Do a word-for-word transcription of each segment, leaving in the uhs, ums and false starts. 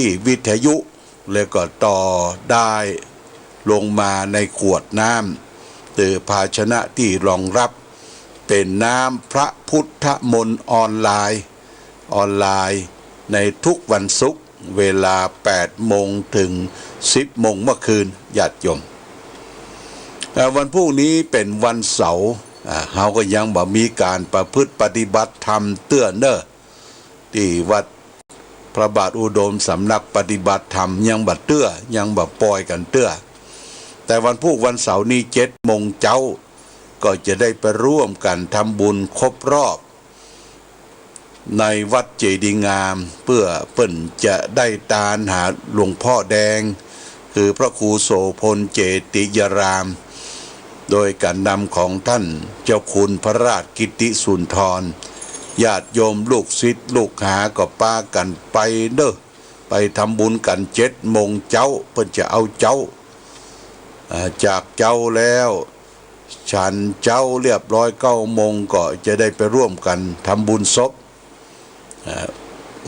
ที่วิทยุ แล้วก็ต่อได้ลงมาในขวดน้ำ หรือภาชนะที่รองรับ เป๋นน้ำพระพุทธมนต์ออนไลน์ ออนไลน์ในทุกวันศุกร์ เวลาแปดโมงเถิงสิบโมงเมื่อคืน ญาติโยม เอ่อ วันพรุ่งนี้เป๋นวันเสาร์ อ่า เฮาก็ยังบ่มีก๋านประพฤติปฏิบัติธรรมเตื้อเน่อ ตี้วัดพระบาทอุดมสำนักปฏิบัติธรรม ยังบ่เตื้อ ยังบ่ปล่อยกั๋นเตื้อ แต่วันพุธวันเสาร์นี้เจ็ดโมงเจ๊า ก็จะได้ไปร่วมกั๋นทำบุญครบรอบ ในวัดเจดีย์งาม เปื้อเปิ้นจะได้ตานหาหลวงพ่อแดง คือพระครูโสภณเจติยาราม โดยก๋านนำของต้านเจ้าคุณพระราชกิตติสุนทร ญาติโยมลูกศิษย์ลูกหาก็ปากั๋นไปเน่อ ไปทำบุญกั๋นเจ็ดโมงเจ๊า เปิ้นจะเอาเจ๊า อ่า จากเจ๊าแล้ว ฉันเจ๊าเรียบร้อยเก้าโมงก็จะได้ไปร่วมกั๋นทำบุญศพ เอ่อ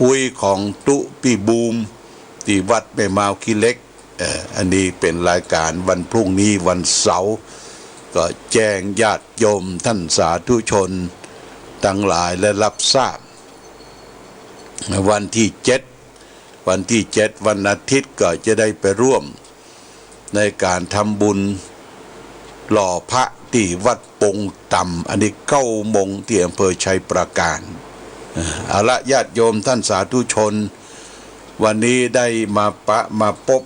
อุ๊ยของตุ๊ปี้บูม ตี้วัดแม่มาวขี้เหล็ก เอ่อ อันนี้เป๋นรายก๋านวันพรุ่งนี้วันเสาร์ ก็แจ้งญาติโยมต้านสาธุชนตังหลายได้ฮับทราบ วันตี้เจ็ด วันตี้เจ็ด วันอาทิตย์ก็จะได้ไปร่วมในก๋านทำบุญหล่อพระตี้วัดปงต่ำ อันนี้เก้าโมงตี้อำเภอชัยปราการ เอ่อ เอาละ ญาติโยมต้านสาธุชน วันนี้ได้มาปะมาปบ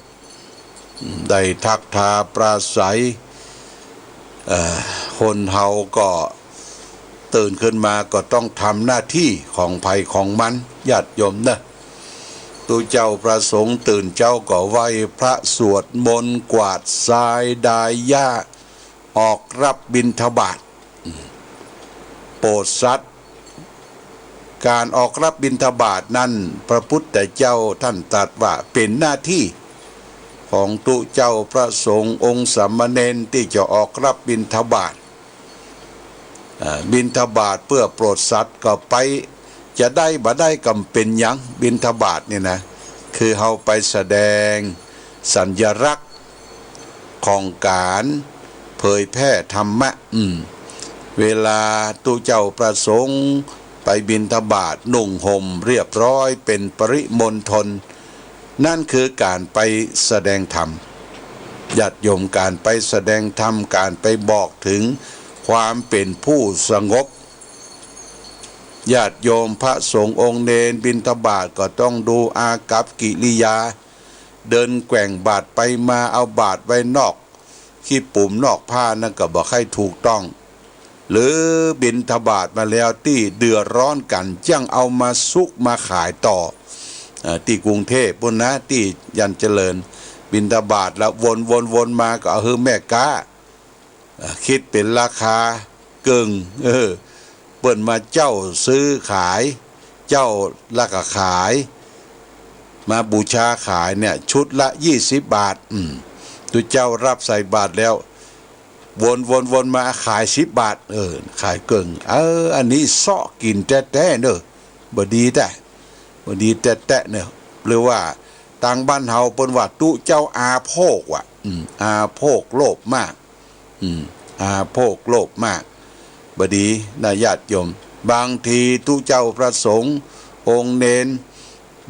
ได้ทักทาปราศรัย เอ่อ คนเฮาก็ตื่นขึ้นมาก็ต้องทำหน้าตี้ของใผของมัน ญาติโยมเน่อ ตุ๊เจ้าพระสงฆ์ตื่นเจ๊าก็ไหว้พระสวดมนต์ กวาดทรายดายหญ้า ออกรับบิณฑบาต โปรดสัตว์ ก๋านออกรับบิณฑบาตนั้น พระพุทธเจ้าต้านตรัสว่าเป๋นหน้าตี้ของตุ๊เจ้าพระสงฆ์องค์สามเณรตี้จะออกรับบิณฑบาต อ่า บิณฑบาตเปื้อโปรดสัตว์ก็ไป จะได้บ่ได้ก็บ่เป๋นหยัง บิณฑบาตนี่นะ คือเฮาไปแสดงสัญลักษณ์ ของก๋านเผยแผ่ธรรมะ อืม เวลาตุ๊เจ้าพระสงฆ์ไปบิณฑบาต นุ่งห่มเรียบร้อยเป๋นปริมณฑล นั่นคือก๋านไปแสดงธรรม ญาติโยม ก๋านไปแสดงธรรม ก๋านไปบอกเถิงความเป๋นผู้สงบ ญาติโยมพระสงฆ์องค์เณรบิณฑบาตก็ต้องดูอากัปกิริยา เดินแกว่งบาตรไปมา เอาบาตรไว้นอกขี้ปุ๋มนอกผ้านั่นก็บ่ใค่ถูกต้อง หรือบิณฑบาตมาแล้วตี้เดือดร้อนกั๋น จั้งเอามาซุกมาขายต่อ เอ่อ ตี้กรุงเทพฯปู้นนะ ตี้หยันต์เจริญ บิณฑบาตแล้ววนๆๆ มาก็เอาหื้อแม่ก๊า เอ่อ กึ๊ดเป๋นราคาเกิ่ง เออ เปิ้นมาเจ้าซื้อขาย เจ้าแล้วก็ขาย มาบูชาขายเนี่ย ชุดละยี่สิบบาท อืม ตุ๊เจ้าฮับใส่บาตรแล้ว วนๆๆ มาขายสิบบาท เออ ขายเกิ่ง เออ อันนี้เซาะกิ๋นแต๊ๆ เน่อ บ่ดีแต๊ บ่ดีแต๊ๆ เน่อ หรือว่าตางบ้านเฮาเปิ้นว่าตุ๊เจ้าอาโภคว่ะ อืม อาโภคโลภมาก อืม อาโภคโลภมาก บ่ดีนะญาติโยม บางทีตุ๊เจ้าพระสงฆ์องค์เณร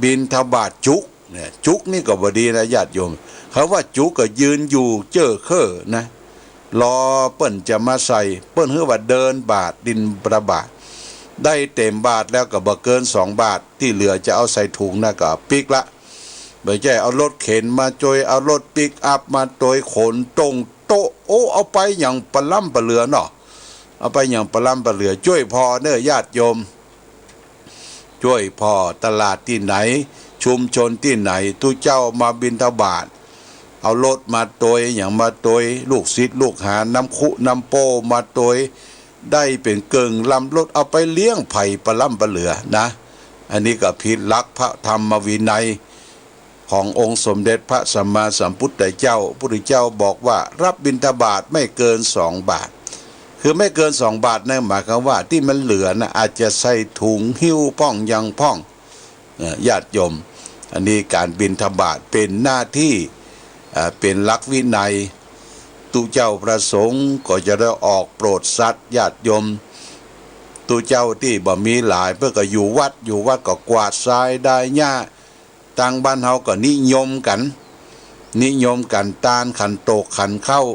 บิณฑบาตจุกเนี่ย จุกนี่ก็บ่ดีนะญาติโยม เขาว่าจุกก็ยืนอยู่เจ้อเค้อนะ รอเปิ้นจะมาใส่ เปิ้นหื้อว่าเดินบาตรบิณฑบาต ได้เต๋มบาตรแล้วก็บ่เกินสองบาตร ตี้เหลือจะเอาใส่ถุงนะก็ปิ๊กละ บ่ใจ้เอารถเข็นมาตวย เอารถปิกอัพมาตวย ขนตรงโต๊ะ โอ้ เอาไปอย่างปะล้ำปะเหลือเนาะ เอาไปอย่างปะล้ำปะเหลือ จ้วยผ่อเน่อญาติโยม จ้วยผ่อ ตลาดตี้ไหน ชุมชนตี้ไหน ตุ๊เจ้ามาบิณฑบาต เอารถมาตวย หยังมาตวย ลูกศิษย์ลูกหา น้ำคุน้ำโป้มาตวย ได้เป๋นเกิ่งลำรถ เอาไปเลี้ยงไผปะล้ำปะเหลือนะ อันนี้ก็ผิดหลักพระธรรมวินัย ขององค์สมเด็จพระสัมมาสัมพุทธเจ้า พุทธเจ้าบอกว่าฮับบิณฑบาตไม่เกินสองบาตร คือไม่เกินสองบาตรนะ หมายความว่าตี้มันเหลือนะ อาจจะใส่ถุงหิ้วพ่องหยังพ่อง เอ่อ ญาติโยม อันนี้ก๋านบิณฑบาตเป๋นหน้าตี้ อ่า เป๋นหลักวินัย ตุ๊เจ้าพระสงฆ์ก็จะได้ออกโปรดสัตว์ญาติโยม ตุ๊เจ้าตี้บ่มีหลาย เปิ้นก็อยู่วัด อยู่วัดก็กวาดทรายดายหญ้า ตางบ้านเฮาก็นิยมกั๋น นิยมกั๋นตานขันโตกขันข้าว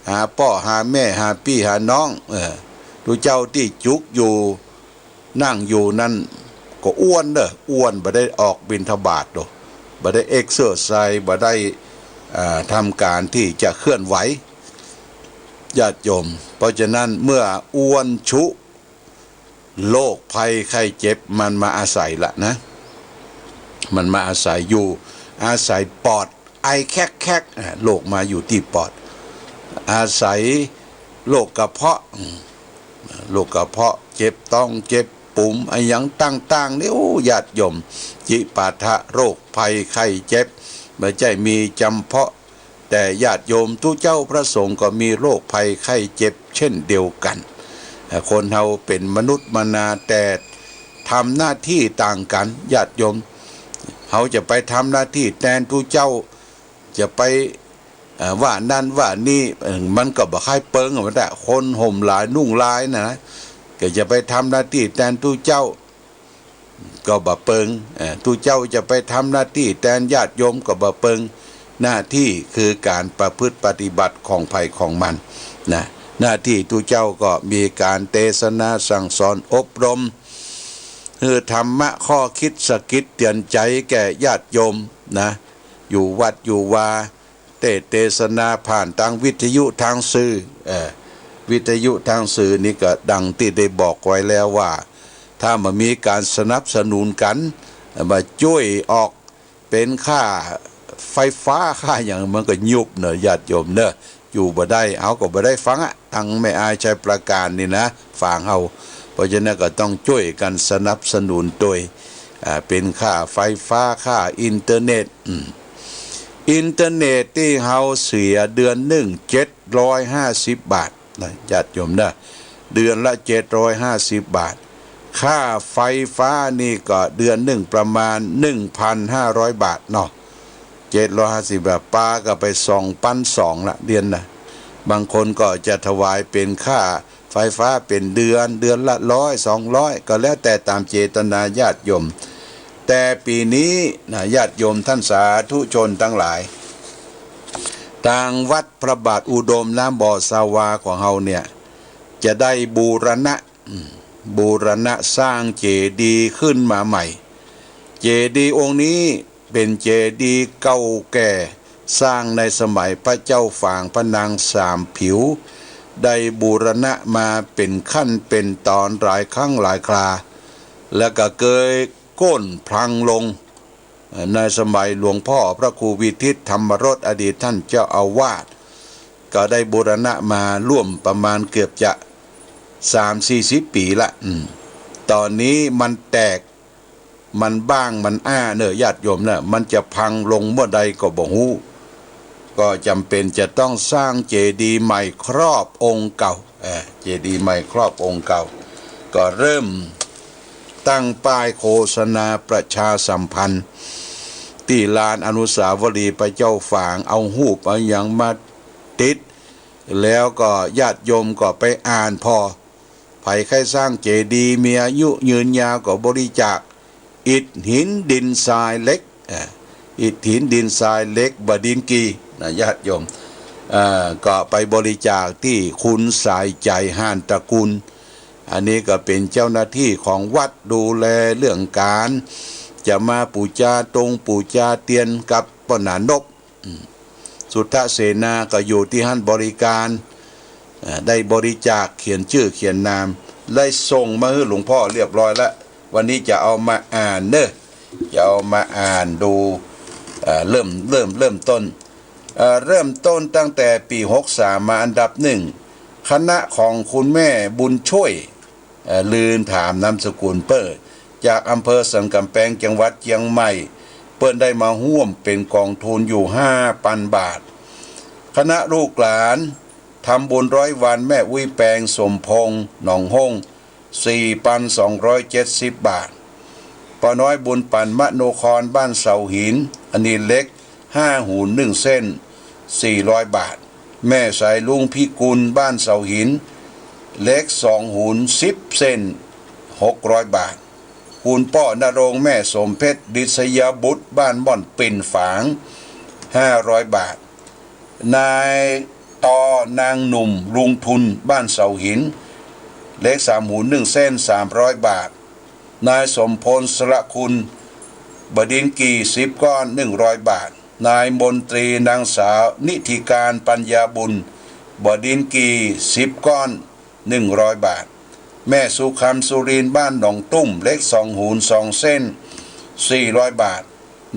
หาป้อหาแม่หาปี้หาน้อง เออ ตุ๊เจ้าตี้จุกอยู่ นั่งอยู่นั้นก็อ้วนเน่อ อ้วน บ่ได้ออกบิณฑบาตโด บ่ได้เอ็กเซอร์ไซส์ บ่ได้ อ่า ทำก๋านตี้จะเคลื่อนไหว ญาติโยม เพราะฉะนั้นเมื่ออ้วนชุ โรคภัยไข้เจ็บมันมาอาศัยละนะ มันมาอาศัยอยู่ อาศัยปอด ไอแคกๆ อ่า โรคมาอยู่ตี้ปอด อาศัยโรคกระเพาะ อืม โรคกระเพาะ เจ็บต๊อง เจ็บปุ๋ม อะหยังต่างๆ นี่ โอ้ ญาติโยม จิปาถะ โรคภัยไข้เจ็บ บ่ใจ้มีจ๋ำเพาะ แต่ญาติโยมตุ๊เจ้าพระสงฆ์ก็มีโรคภัยไข้เจ็บเช่นเดียวกั๋น อ่า คนเฮาเป๋นมนุษย์มนา แต่ทำหน้าตี้ต่างกั๋น ญาติโยม เฮาจะไปทำหน้าตี้แตนตุ๊เจ้า จะไป เอ่อ ว่านั้นว่านี้ เอ่อ มันก็บ่ใค่เปิงอะ ว่าแต่คนห่มหลายนุ่งหลายน่ะนะ ก็จะไปทำหน้าตี้แตนตุ๊เจ้า ก็บ่เปิง เอ่อ ตุ๊เจ้าจะไปทำหน้าตี้แตนญาติโยมก็บ่เปิง หน้าตี้คือก๋านประพฤติปฏิบัติของใผของมันนะ หน้าตี้ตุ๊เจ้าก็มีก๋านเตสนาสั่งสอนอบรม หื้อธรรมะข้อคิดสะกิดเตือนใจ๋แก่ญาติโยมนะ อยู่วัดอยู่วา เตสน์เตสนาผ่านตางวิทยุตางสื่อ เอ่อ วิทยุตางสื่อนี่ก็ดังตี้ได้บอกไว้แล้วว่า ถ้าบ่มีก๋านสนับสนุนกั๋น บ่จ้วยออกเป๋นค่าไฟฟ้าค่าหยัง มันก็ยุบเน่อ ญาติโยมเน่อ อยู่บ่ได้ เฮาก็บ่ได้ฟังอะ ตางแม่อายชัยปราการนี่นะ ฝางเฮา เพราะฉะนั้นก็ต้องจ้วยกั๋นสนับสนุนโดย อ่า เป๋นค่าไฟฟ้า ค่าอินเทอร์เน็ต อืม อินเทอร์เน็ตตี้เฮาเสียเดือนนึ่งเจ็ดร้อยห้าสิบบาทนะ ญาติโยมนะ เดือนละเจ็ดร้อยห้าสิบบาท ค่าไฟฟ้านี่ก็เดือนนึ่งประมาณนึ่งพันห้าร้อยบาทเนาะ เจ็ดร้อยห้าสิบบาท ปาก็ไปสองปันสองละเดือนนะ บางคนก็จะถวายเป๋นค่า ไฟฟ้าเป๋นเดือน เดือนละร้อย สองร้อย ก็แล้วแต่ต๋ามเจตนาญาติโยม แต่ปี๋นี้นะ ญาติโยมต้านสาธุชนตังหลาย ตางวัดพระบาทอุดมน้ำบ่อสาวาของเฮาเนี่ย จะได้บูรณะ อืม บูรณะสร้างเจดีย์ขึ้นมาใหม่ เจดีย์องค์นี้ เป๋นเจดีย์เก่าแก่ สร้างในสมัยพระเจ้าฝางพระนางสามผิว ได้บูรณะมาเป๋นขั้นเป๋นต๋อนหลายครั้งหลายครา แล้วก็เกยโค่นพลังลง ในสมัยหลวงพ่อพระครูวิทิตรธรรมรส อดีตท่านเจ้าอาวาส ก็ได้บูรณะมาร่วมประมาณเกือบจะสามสี่สิบปี๋ละ อืม ต๋อนนี้มันแตก มันบ้าง มันอ้าเน่อ ญาติโยมเน่อ มันจะพังลงเมื่อใดก็บ่ฮู้ ก็จ๋ำเป๋นจะต้องสร้างเจดีย์ใหม่ครอบองค์เก่า เอ่อ เจดีย์ใหม่ครอบองค์เก่า ก็เริ่มตั้งป้ายโฆษณาประชาสัมพันธ์ ตี้ลานอนุสาวรีย์พระเจ้าฝาง เอาฮูปเอาหยังมาติด แล้วก็ญาติโยมก็ไปอ่านผ่อ ใผใค่สร้างเจดีย์ มีอายุยืนยาวก็บริจาค อิฐ หิน ดิน ทราย เหล็ก อ่า อิฐ หิน ดิน ทราย เหล็ก บ่าดินกี่นะ ญาติโยม อ่า ก็ไปบริจาคตี้คุณสายใจ๋ หานตระกูล อันนี้ก็เป๋นเจ้าหน้าตี้ของวัดดูแลเรื่องก๋าน จะมาปู๋จาตงปู๋จาเตียนกับป้อหนานพ อืม สุทธเสนาก็อยู่ตี้หั้นบริการ อ่า ได้บริจาคเขียนจื้อเขียนนาม ได้ส่งมาหื้อหลวงพ่อเรียบร้อยละ วันนี้จะเอามาอ่านเน่อ จะเอามาอ่านดู เอ่อ เริ่ม เริ่ม เริ่มต้น เอ่อ เริ่มต้นตั้งแต่ปี๋หกสามมา อันดับหนึ่ง คณะของคุณแม่บุญช่วย เอ่อ ลืมถามนามสกุลเปิ้น จากอำเภอสันก๋ำแปง จังหวัดเจียงใหม่ เปิ้นได้มาฮ่วมเป๋นก๋องทุนอยู่ห้าปันบาท คณะลูกหลานทำบุญร้อยวันแม่อุ๊ยแปง สมพงษ์ หนองฮ่ง สี่ปันสองร้อยเจ็ดสิบบาท ป้อน้อยบุญปั๋นมโนครบ้านเสาหิน อันนี้เหล็กห้าหุนนึ่งเส้น สี่ร้อยบาท แม่สายลุงพิกุลบ้านเสาหิน เหล็กสองหุนสิบเส้น หกร้อยบาท คุณป้อนรงค์แม่สมเพชร ดิษยบุตรบ้านม่อนปิ่นฝาง ห้าร้อยบาท นายตอนางหนุ่มลุงทุนบ้านเสาหิน เหล็กสามหุนนึ่งเส้น สามร้อยบาท นายสมพลสระคุณ บ่าดินกี่สิบก้อน หนึ่งร้อยบาท นายมนตรีนางสาวนิธิการปัญญาบุญ บ่าดินกี่สิบก้อน หนึ่งร้อยบาท แม่สุคำสุรินทร์บ้านหนองตุ้ม เหล็กสองหุนสองเส้น สี่ร้อยบาท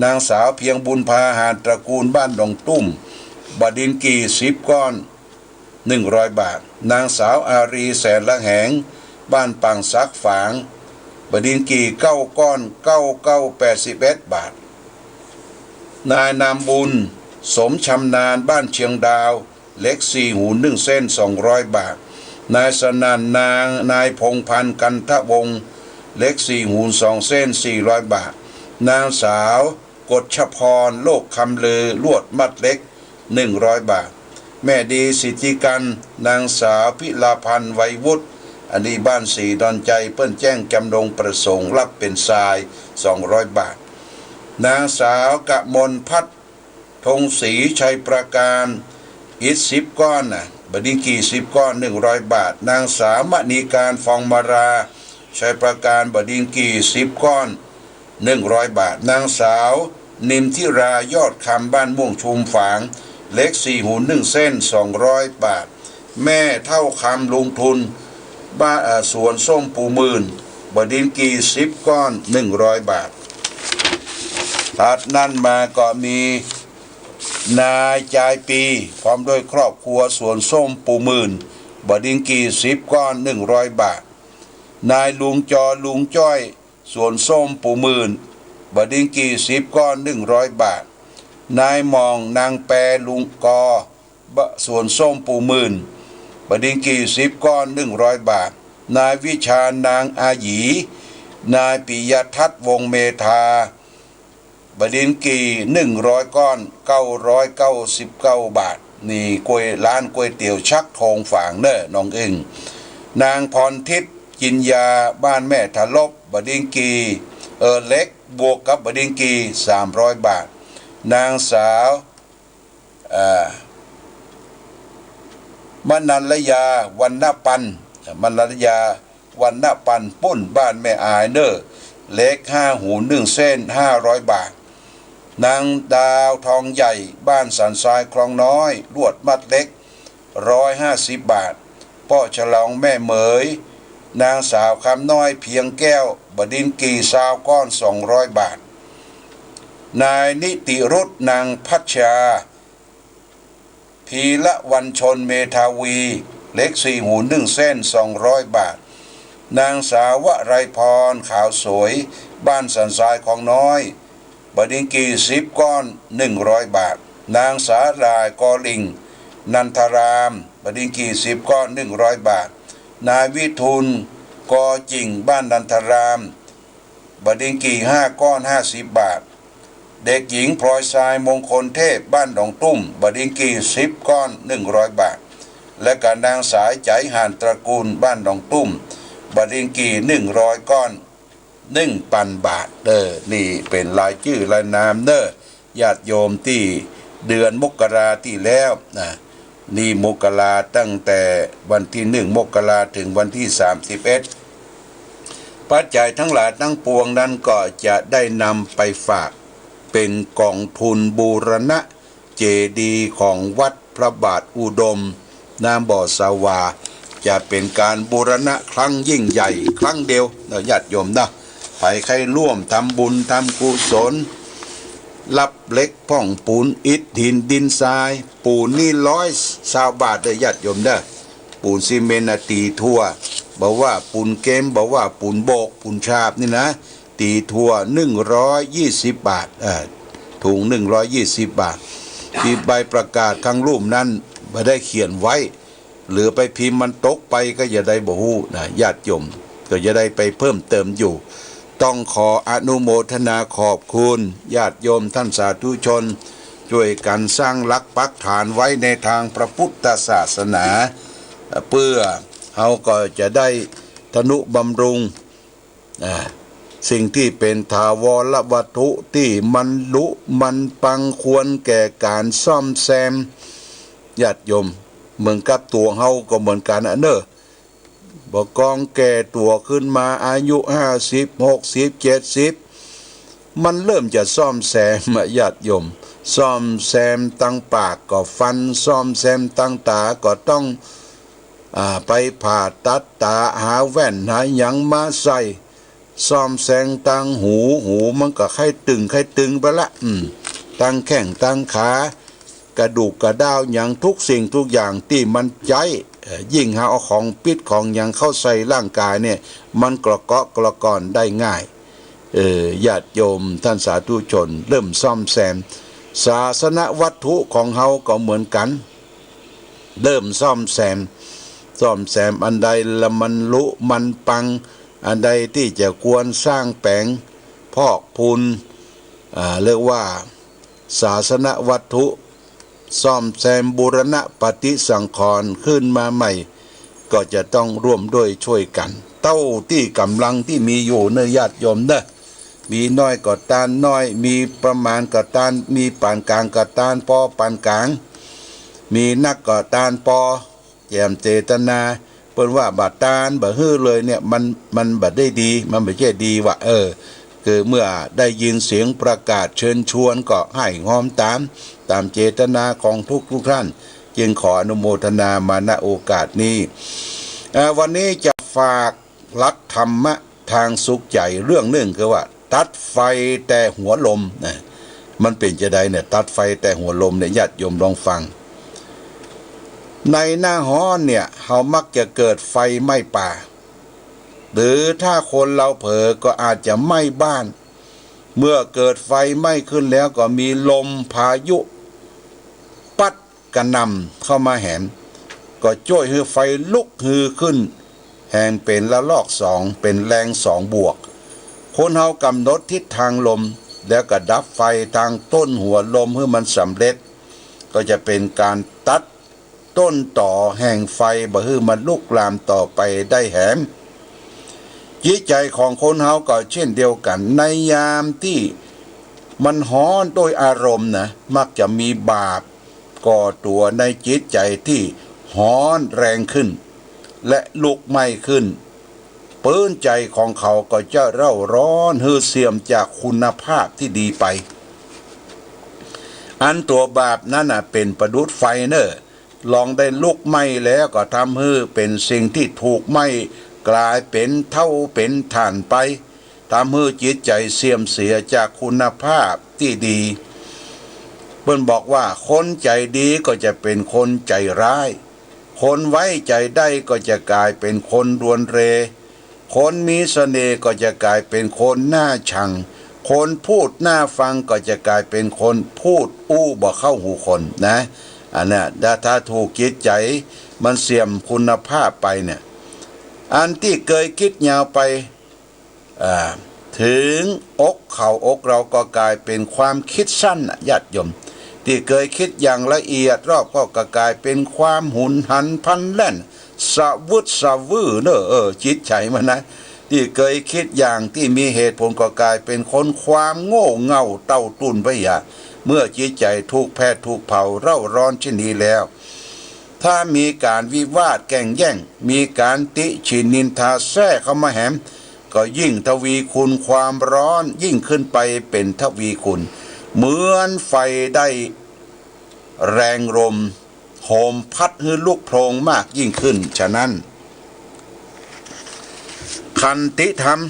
นางสาวเพียงบุญพาหาญตระกูลบ้านหนองตุ้ม บ่าดินกี่สิบก้อน หนึ่งร้อยบาท นางสาวอารีแสนละแหง บ้านปางสักฝาง บ่าดินกี่เก้าก้อน เก้าเก้าแปดสิบเอ็ดบาท นายนามบุญสมชำนาญบ้านเชียงดาว เหล็กสี่หุนนึ่งเส้น สองร้อยบาท นายสนั่นนาง นายพงษ์พันธ์กันทวงศ์ เหล็กสี่หุนสองเส้น สี่ร้อยบาท นางสาวกฎชพร โลกคำลือ ลวดมัดเหล็ก หนึ่งร้อยบาท แม่ดีสิทธิกัน นางสาวพิลาพันธ์ ไวยวุฒิ อันนี้บ้านศรีดอนชัย เปิ้นแจ้งจำนงประสงค์รับเป๋นชาย สองร้อยบาท นางสาวกมลพัฒน์ ธงศรีชัยประการ อิฐสิบก้อนน่ะ บ่าดินกี่สิบก้อน หนึ่งร้อยบาท นางสาวมณีการ ฟองมาลา ชัยประการ บ่าดินกี่สิบก้อน หนึ่งร้อยบาท นางสาวนิมทิรายอดคำ บ้านม่วงชุมฝาง เหล็กสี่หุนนึ่งเส้น สองร้อยบาท แม่เฒ่าคำลุงทุน บ้าน เอ่อ สวนส้มปู่หมื่น บ่าดินกี่สิบก้อน หนึ่งร้อยบาท ถัดนั้นมาก็มีนายจายปี พร้อมด้วยครอบครัว สวนส้มปู่หมื่น บ่าดินกี่สิบก้อน หนึ่งร้อยบาท นายลุงจอ ลุงจ้อย สวนส้มปู่หมื่น บ่าดินกี่สิบก้อน หนึ่งร้อยบาท นายหม่องนางแป ลุงกอ บ่า สวนส้มปู่หมื่น บ่าดินกี่สิบก้อน หนึ่งร้อยบาท นายวิชาญ นางอาหยี นายปิยทัศน์ วงศ์เมธา บ่าดินกี่ หนึ่งร้อยก้อน เก้าร้อยเก้าสิบเก้าบาท นี่ก๋วย ร้านก๋วยเตี๋ยวชักธงฝางเน่อน้องเอิง นางพรทิพย์ จินยา บ้านแม่ทะลบ บ่าดินกี่ เออ เหล็กบวกกับบ่าดินกี่ สามร้อยบาท นางสาว อ่า มนัญญา วรรณปัน มนัญญา วรรณปัน ปุ้นบ้านแม่อายเน่อ เหล็กห้าหุนนึ่งเส้น ห้าร้อยบาท นางดาวทองใหญ่ บ้านสันทรายคลองน้อย ลวดมัดเหล็ก ร้อยห้าสิบบาท ป้อฉลองแม่เหมย นางสาวคำน้อยเพียงแก้ว บ่าดินกี่ซาวก้อน สองร้อยบาท นายนิติรุธ นางพัชชา พีระวัญชน เมธาวี เหล็กสี่หุนนึ่งเส้น สองร้อยบาท นางสาววรัยพร ขาวสวย บ้านสันทรายคลองน้อย บ่าดินกี่สิบก้อน หนึ่งร้อยบาท นางสาหร่าย กอลิง นันทราม บ่าดินกี่สิบก้อน หนึ่งร้อยบาท นายวิทูล กอจิ่ง บ้านนันทราม บ่าดินกี่ห้าก้อน ห้าสิบบาท เด็กหญิงพลอยทราย มงคลเทพ บ้านหนองตุ้ม บ่าดินกี่สิบก้อน หนึ่งร้อยบาท และก็นางสายใจ๋ หาญตระกูล บ้านหนองตุ้ม บ่าดินกี่หนึ่งร้อยก้อน หนึ่งปันบาท เออ นี่เป๋นรายจื้อรายนามเน่อ ญาติโยมตี้เดือนมกราตี้แล้วนะ นี่มกราตั้งแต่วันตี้หนึ่งมกราเถิงวันตี้สามสิบเอ็ด ปัจจัยตังหลายตังปวงนั้นก็จะได้นำไปฝากเป๋นก๋องทุนบูรณะเจดีย์ของวัดพระบาทอุดม น้ำบ่อสาวา จะเป๋นก๋านบูรณะครั้งยิ่งใหญ่ครั้งเดียวเนาะ ญาติโยมเนาะ ใผใค่ร่วมทำบุญทำกุศล รับเหล็กพ่องปูนอิฐหินดินทราย ปูนนี่ร้อยซาวบาทเด้อ ญาติโยมเด้อ ปูนซีเมนต์น่ะ ตี๋ถั่ว บ่ว่าปูนเกม บ่ว่าปูนโบก ปูนฉาบนี่นะ ตี๋ถั่ว หนึ่งร้อยยี่สิบบาท เออ ถุง หนึ่งร้อยยี่สิบบาท ตี้ใบประกาศข้างลุ่มนั้นบ่ได้เขียนไว้ หรือไปพิมพ์มันตกไปก็จะได้บ่ฮู้นะ ญาติโยม ก็จะได้ไปเพิ่มเติมอยู่ ต้องขออนุโมทนาขอบคุณญาติโยมท่านสาธุชน ช่วยกั๋นสร้างหลักปักฐานไว้ในตางพระพุทธศาสนา เปื้อเฮาก็จะได้ทนุบำรุง อ่า สิ่งตี้เป๋นถาวรวัตถุตี้มันลุมันปังควรแก่ก๋านซ่อมแซม ญาติโยม เหมือนกับตั๋วเฮาก็เหมือนกั๋นอะเนาะ บ่ากองแก่ตั๋วขึ้นมาอายุห้าสิบ หกสิบ เจ็ดสิบ มันเริ่มจะซ่อมแซมอะญาติโยม ซ่อมแซมตังปากก็ฟัน ซ่อมแซมตังต๋าก็ต้อง อ่า ไปผ่าตัดต๋า หาแว่นหาหยังมาใส่ ซ่อมแซมตังหู หูมันก็ใค่ตึงใค่ตึงไปละ อืม ตังแข้งตังขา กระดูกกระด้าวหยัง ทุกสิ่งทุกอย่างตี้มันใจ๊ เอ่อ ยิ่งเฮาเอาของปิ๊ดของหยังเข้าใส่ร่างก๋ายเนี่ย มันกระเกาะกระก่อนได้ง่าย เออ ญาติโยมท่านสาธุชน เริ่มซ่อมแซม ศาสนวัตถุของเฮาก็เหมือนกั๋น เริ่มซ่อมแซม ซ่อมแซมอันใดละมันลุมันปัง อันใดตี้จะควรสร้างแป๋ง พอกพูน อ่า เรียกว่า ศาสนวัตถุ ซ่อมแซมบูรณะปฏิสังขรณ์ขึ้นมาใหม่ ก็จะต้องร่วมด้วยช่วยกั๋น เต้าตี้ก๋ำลังตี้มีอยู่เนาะญาติโยมเนาะ มีน้อยก็ตานน้อย มีประมาณก็ตาน มีปานก๋างก็ตานปอปานก๋าง มีนักก็ตานปอ แจ่มเจตนา เปิ้นว่าบ่ตานบ่หื้อเลยเนี่ย มัน มันบ่ได้ดี มันบ่ใจ้ดีว่ะ เออ คือเมื่อได้ยินเสียงประกาศเชิญชวนก็หื้อฮอมต๋าม ต๋ามเจตนาของทุกๆ ท่าน จึงขออนุโมทนามา ณ โอกาสนี้ เอ่อ วันนี้จะฝากหลักธรรมะตางสุขใจ๋เรื่องนึ่ง คือว่า ตัดไฟแต่หัวลมนะ มันเป๋นจาใดเนี่ย ตัดไฟแต่หัวลมเนี่ย ญาติโยมลองฟัง ในหน้าฮ้อนเนี่ย เฮามักจะเกิดไฟไหม้ป่า หรือถ้าคนเฮาเผลอก็อาจจะไหม้บ้าน เมื่อเกิดไฟไหม้ขึ้นแล้วก็มีลมพายุ ปั๊ดกระหน่ำเข้ามาแหม ก็จ้วยหื้อไฟลุกฮือขึ้น แหมเป๋นละลอกสอง เป๋นแรงสองบวก คนเฮากำหนดทิศตางลม แล้วก็ดับไฟตางต้นหัวลมหื้อมันสำเร็จ ก็จะเป๋นก๋านตัดต้นตอแห่งไฟบ่หื้อมันลุกลามต่อไปได้แหม จิตใจ๋ของคนเฮาก็เช่นเดียวกั๋น ในยามตี้มันฮ้อนด้วยอารมณ์นะ มักจะมีบาป ก่อตั๋วในจิตใจ๋ตี้ฮ้อนแรงขึ้น และลุกไหม้ขึ้น ปื๊นใจ๋ของเขาก็จะเร่าร้อนหื้อเสื่อมจากคุณภาพตี้ดีไป อันตั๋วบาปนั้นน่ะเป๋นประดุจไฟเน่อ ลองได้ลุกไหม้แล้วก็ทำหื้อเป๋นสิ่งตี้ถูกไหม้ ก๋ายเป๋นเถ้าเป๋นถ่านไป ทำหื้อจิตใจ๋เสื่อมเสียจากคุณภาพตี้ดี เปิ้นบอกว่า คนใจ๋ดีก็จะเป๋นคนใจ๋ร้าย คนไว้ใจ๋ได้ก็จะก๋ายเป๋นคนรวนเร คนมีเสน่ห์ก็จะก๋ายเป๋นคนน่าชัง คนพูดน่าฟังก็จะก๋ายเป๋นคนพูดอู้บ่เข้าหูคนนะ อันเนี้ย ถ้า ถ้าถูกจิตใจ๋มันเสื่อมคุณภาพไปเนี่ย อันตี้เกยกึ๊ดยาวไป อ่า เถิงอกเขาอกเราก็ก๋ายเป๋นความกึ๊ดสั้นน่ะ ญาติโยม ตี้เกยกึ๊ดอย่างละเอียดรอบก็ ก็ก๋ายเป๋นความหุนหันพลันแล่น สะวึดสะวือเน่อ เออ จิตใจ๋มันนะ ตี้เกยกึ๊ดอย่างตี้มีเหตุผลก็ก๋ายเป๋นคนความโง่เง่าเต้าตุ๊นไปเหีย เมื่อจิตใจ๋ถูกแผดถูกเผาเร่าร้อนเช่นนี้แล้ว ถ้ามีก๋านวิวาทแก่งแย่ง มีก๋านติฉินนินทาแทรกเข้ามาแหม ก็ยิ่งทวีคูณความร้อนยิ่งขึ้นไปเป๋นทวีคูณ เหมือนไฟได้แรงลมโหมพัดหื้อลุกโพลงมากยิ่งขึ้น ฉะนั้น ขันติธรรม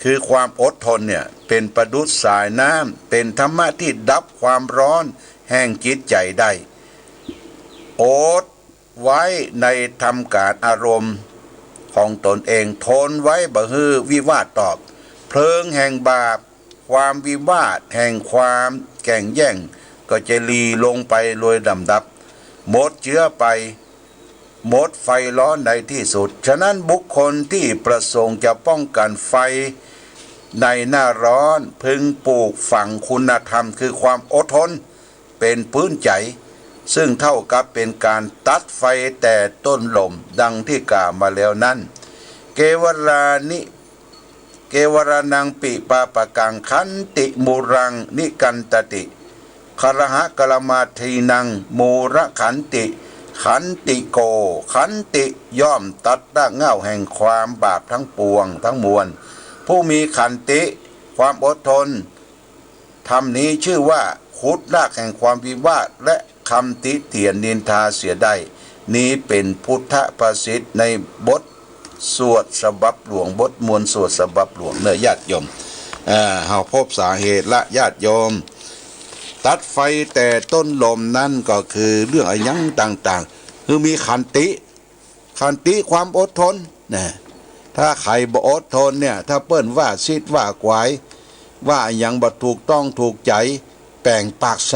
คือความอดทนเนี่ย เป๋นประดุจสายน้ำ เป๋นธรรมะตี้ดับความร้อนแห่งจิตใจ๋ได้ อดไว้ในทำก๋านอารมณ์ของตนเอง ทนไว้บ่หื้อวิวาทตอบ เพลิงแห่งบาป ความวิวาทแห่งความแก่งแย่ง ก็จะหลีลงไปโดยลำดับ หมดเจื๊อไป หมดไฟร้อนในตี้สุด ฉะนั้นบุคคลตี้ประสงค์จะป้องกั๋นไฟ ในหน้าร้อน พึงปลูกฝังคุณธรรมคือความอดทน เป๋นปื๊นใจ๋ ซึ่งเต้ากับเป๋นก๋านตัดไฟแต่ต้นลม ดังตี้กล่าวมาแล้วนั้น เกวรานิ เกวรานังปิปาปะกัง ขันติมูรังนิกัณฑติ คารหะกรมาทีนัง มูรขันติ ขันติโก ขันติย่อมตัดรากเหง้าแห่งความบาปทั้งปวงทั้งมวล ผู้มีขันติ ความอดทน ธรรมนี้ชื่อว่าขุดรากแห่งความวิวาทและคำติเตียนนินทาเสียได้ นี้เป๋นพุทธภาษิตในบทสวดฉบับหลวง บทมวลสวดฉบับหลวงเน่อญาติโยม เอ่อ เฮาพบสาเหตุละญาติโยม ตัดไฟแต่ต้นลมนั้นก็คือเรื่องอะหยังต่างๆ คือมีขันติ ขันติความอดทนนะ ถ้าใผบ่อดทนเนี่ย ถ้าเปิ้นว่าซิดว่าก๋วย ว่าอะหยังบ่ถูกต้องถูกใจ๋ แป๋งปากใส